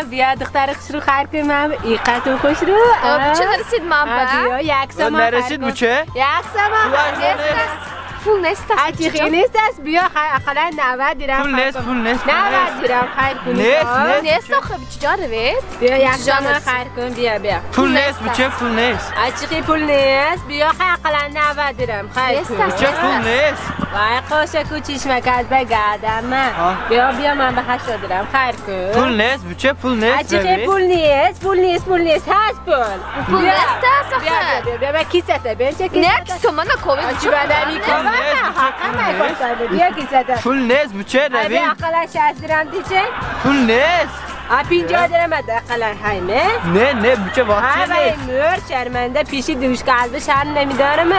بیا دختر خوش رو خر کن من ایقتون خوش رو. بچه نرسید من با؟ بیا یک سامان خر کن. نرسید بچه؟ یک سامان خر کن. پول نیست است. عتیقی نیست است. بیا اقلا 90 درهم. پول نیست پول نیست. 90 درهم خیر کن. نیست نیست. نیست آخه چجا روید؟ بیا یک سامان خیر کن بیا بیا. پول نیست بچه پول نیست. عتیقی پول نیست. بیا اقلا 90 درهم خیر کن. بچه پول نیست. وای قوشکو چشمک از بگردم. بیا بیا من به 80 درهم خیر کن. پول نیست بچه پول نیست. عتیقی پول نیست پول نیست پول نیست هست پول. پول نیست آخه. بیا بیا بیا کیسه بیا چه کیسه. نه کیسه من نکوبه. پول نیست بچه روی. اقلا 60 درهم دیچه. پول نیست. 50 درهم اقلا هایمه. نه نه بچه واقعا نیست. مور شرمنده پیشی دوش قلب شرم نمیدارم.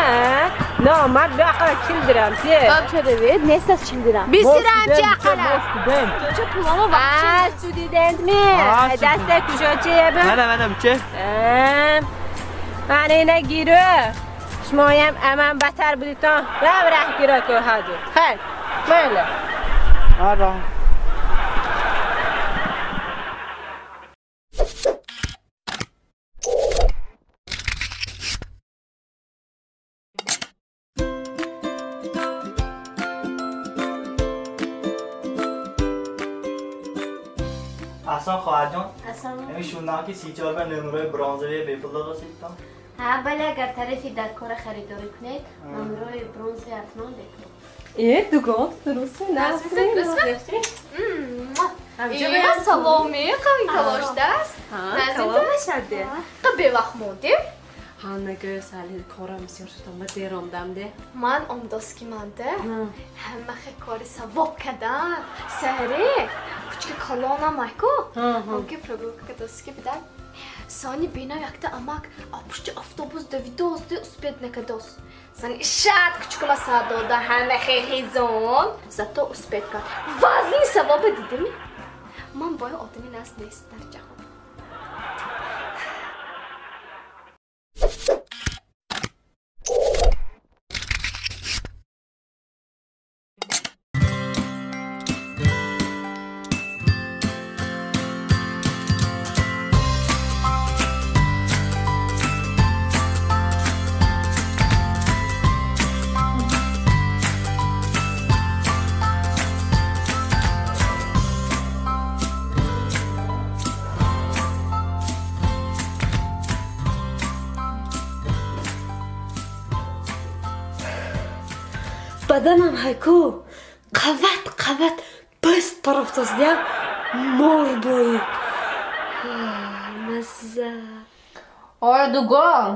نه من بیا اقلا 40 درهم تیه. بچه روی نیست از 40 درهم. 20 درهم چه اقلا. چه پولامو وقت چه؟ سودیدند می. دست کجا چه؟ منم منم بچه. من اینا گیرو. شمایم امن بتر بودیتان رو ره گیره که هدو خیر ماله آره. احسان خواهر جان نمیشوندم که 34 بر نمورای برانزوی بیپل داده سیدتان. ها بله اگر طرفی در کار خریداری کنید نمرای برونز حتما بکنید. ای دوگان درسته نه ای سلامی قوی تلاش دست. نزید قبل وقت موندیم. ها نگه سالی کارم بسیار شدم و دیر آمدم ده. من آمداست که من ده همه کاری ثواب کردم. سهره کوچک کلانم ایکو. ممکن پروگرام کداست که بدم. Сани бина якта амак пушти автобус давидост, успеть накадост. Сани шад кучкама садода ҳама хезон, зато успеть кард. Вазни савоба дидими? Ман бояд одами нас нест дар ҷаҳон. Баданам ҳайку қават қават паст тарафтосдиям мор бои. Мазза. Ой дугон.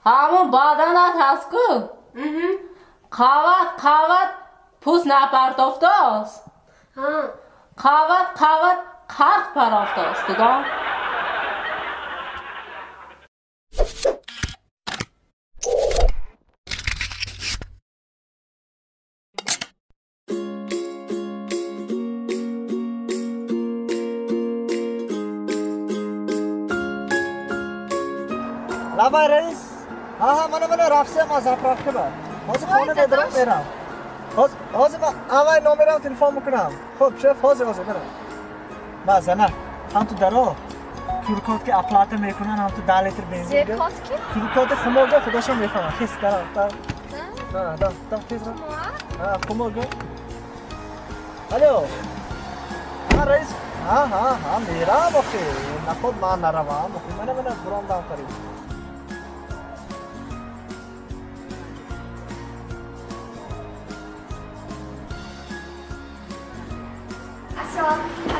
Ҳамон баданат ҳаст ку? Қават қават пӯст напартофтост. Қават қават қарқ парафтост дугон. لبای رئیس ها ها منو رفسه ما заправка با حاضر خونه ندارم میرم حاضر من اول نمیرم تلفن میکنم. خب شف حاضر حاضر برم ما زنه هم تو درا کیورکود که اپلاته میکنن هم تو 10 لیتر بنزین کیورکود خموگه خودشون میفهمن خیس درا در نه نه در تیز رو ها خموگه. الو ها رئیس ها ها ها میرم آخه نخود من نروم آخه منو برام دام قریب.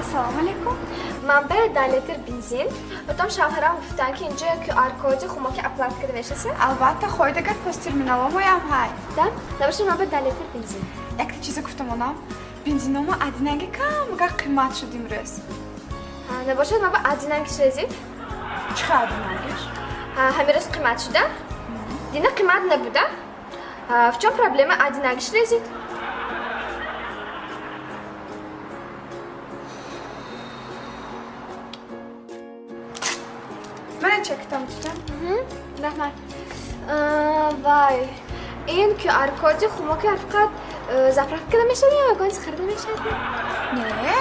Ассалому алайкум. Ман ба 10 литр бензин. Потом шавҳарам гуфтанд ки инҷо QR коди хумоки оплата карда мешавад. Албатта, хойдагар посттерминаломоям ҳай. Да? Набошад ман ба 10 литр бензин. Якта чиза гуфтамонам. Бензиномо адинанги камагар қимат шуд имрӯз. Набошад ман ба адинанги шезид. Чӣ хел адинангиш? Ҳамин рӯз қимат шуда? Дина қимат набуда? В чём проблема адинанги шезид? Мана чектам тутам. Раҳмат. Вай, ин QR коди хумоки фақат Заправка карда мешавад ё ягон чиз харида мешавад? Не,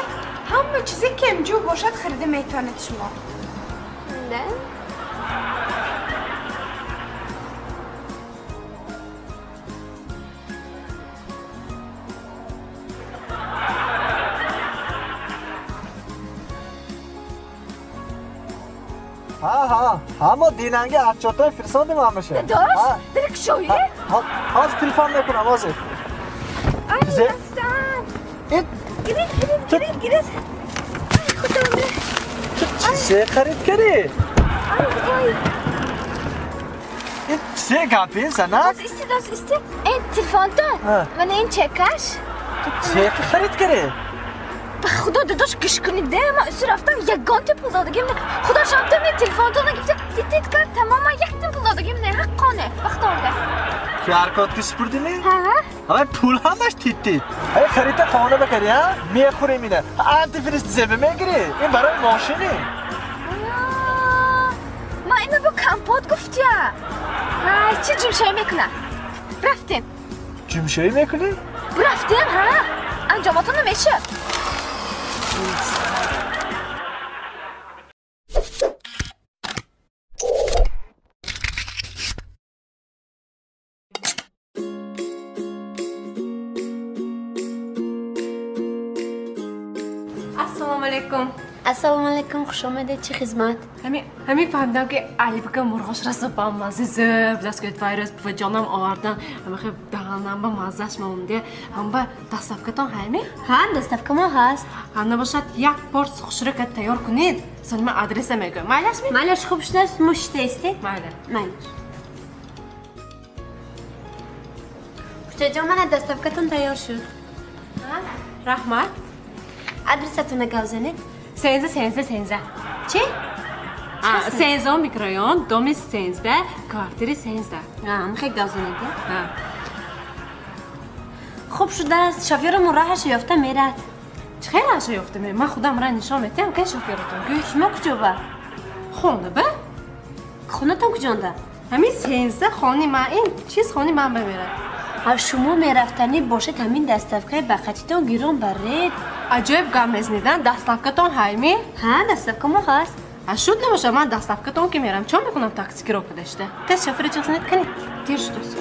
ҳама чизе кемҷӯ бошад харида метавонед шумо. Да? Ҳа, ҳамо динанги отчётҳои фирсондим ҳамаша. Додаш, дили кушоӣ? Ҳозир телефон мекунам, ҳозир. Ай, дастам. Гирид, гирид, гирид, гирид. Ай, худо. Ту чизе харид кардӣ? Ай, ой. Ин чизе гапи занак? Исти, дос, исти. Ин телефонтон. Мана ин чекаш. Ту чизе харид кардӣ? Ба худо додаш гӯш кунед, ман усу рафтам ягонта пул додагим не. Худо шоҳид мен телефонтонро гирифта тит кард, тамоман якта пул додагим не, ҳаққоне, вақт орда. QR-код ки супурдӣ? Ҳа. Ҳамаи пул ҳамаш тит-тит. Ай харида хона бакарӣ, ҳа? Мехӯрем ина. Антифриз зеба мегирӣ. Ин барои мошинӣ. Ман ина бо компот гуфтия. Ҳай, чӣ ҷумшоӣ мекунам? Рафтем. Ҷумшоӣ мекунӣ? Рафтем, ҳа. Анҷомотон намешавад. Ассалому алайкум. Ассалому алайкум, хуш омадед, чӣ хизмат? Ҳамин фаҳмидам ки Алибека мурғош расо ба мазза зӯб даст гирифт, вайрус ва ҷонам овардан. Ҳамин даҳанам ба маззаш монда. Ҳам ба доставкатон ҳайми? Ҳа, доставка мо ҳаст. Ҳам набошад як порс хушрака тайёр кунед. Сони ман адреса мегӯям. Майлашми? Майлаш, хуб шудааст, мушта истед. Майла. Майлаш. Хучаҷон, мана доставкатон тайёр шуд. Ҳа, раҳмат. Адресатонро гап занед. 13 13 13. Чӣ? 13 микрорайон, доми 13, квартири 13. Ҳа, гап занед. Ҳа. Хуб шудааст, шофёрмон роҳашо ёфта мерад. Чӣ хел роҳашо ёфта мерад? Ман худам ра нишон медиҳам, ки шофёротон гӯй. Шумо куҷо ба? Хона ба? Хонатон куҷонда? Ҳамин 13 хони ман, ин чиз хони ман ба мерад. А шумо мерафтанӣ бошед, ҳамин доставкаи ба қатитон гирон баред. Аҷоиб гап мезнидан, доставкатон ҳайми? Ҳа, доставка мо ҳаст. А шуд набошад, ман доставкатон ки мерам, чон мекунам такси киро кадашта? Тез шофёри чиқсанед, кани? Дер шудост.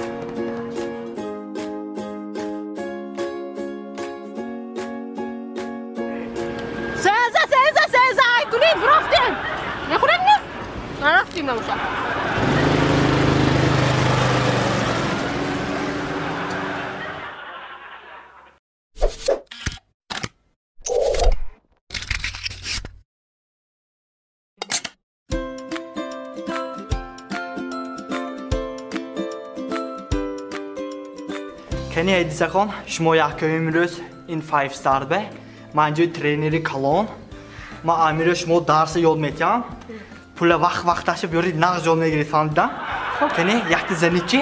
Сеза, сеза, сеза, ай кунед, бурафтем. Мехӯрем не? Нарафтем набошад. Кани Ҳадисахон, шумо якумин рӯз ин 5 star бе. Ман ҷои тренери калон. Ман амиро шумо дарса ёд метиҳам. Пула вақт вақташа биёред, нағз ёд мегиред, фаҳмидан? Кани якта занид чи?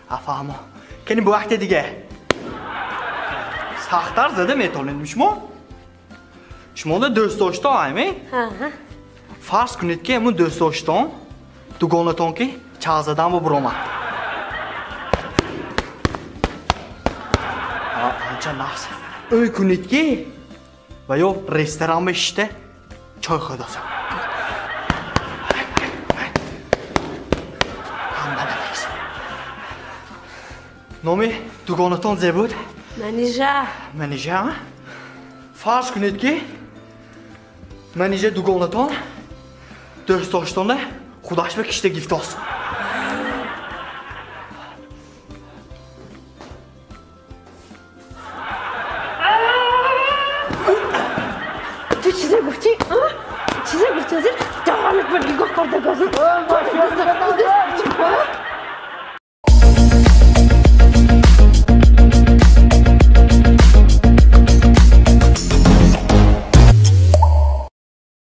Афаҳмо. Кани бу вақте дига. Сахттар зада метавонед шумо? Шумода дӯстдоштон айми? Фарз кунед ки ҳамун дӯстдоштон дугонатон ки чағ задан бо буромад. Анча нағз. Ӯй кунед ки ва ё ресторан мешишта чой хӯрдасам. Номи дугонатон зе буд? Манижа. Манижа? Фарз кунед ки Манижа дугонатон дӯстдоштона худаш ба кишта гифтост. Ту чизе гуфтӣ? Чизе гуфтӣ? Ҳозир даҳонат бар нигоҳ карда газан.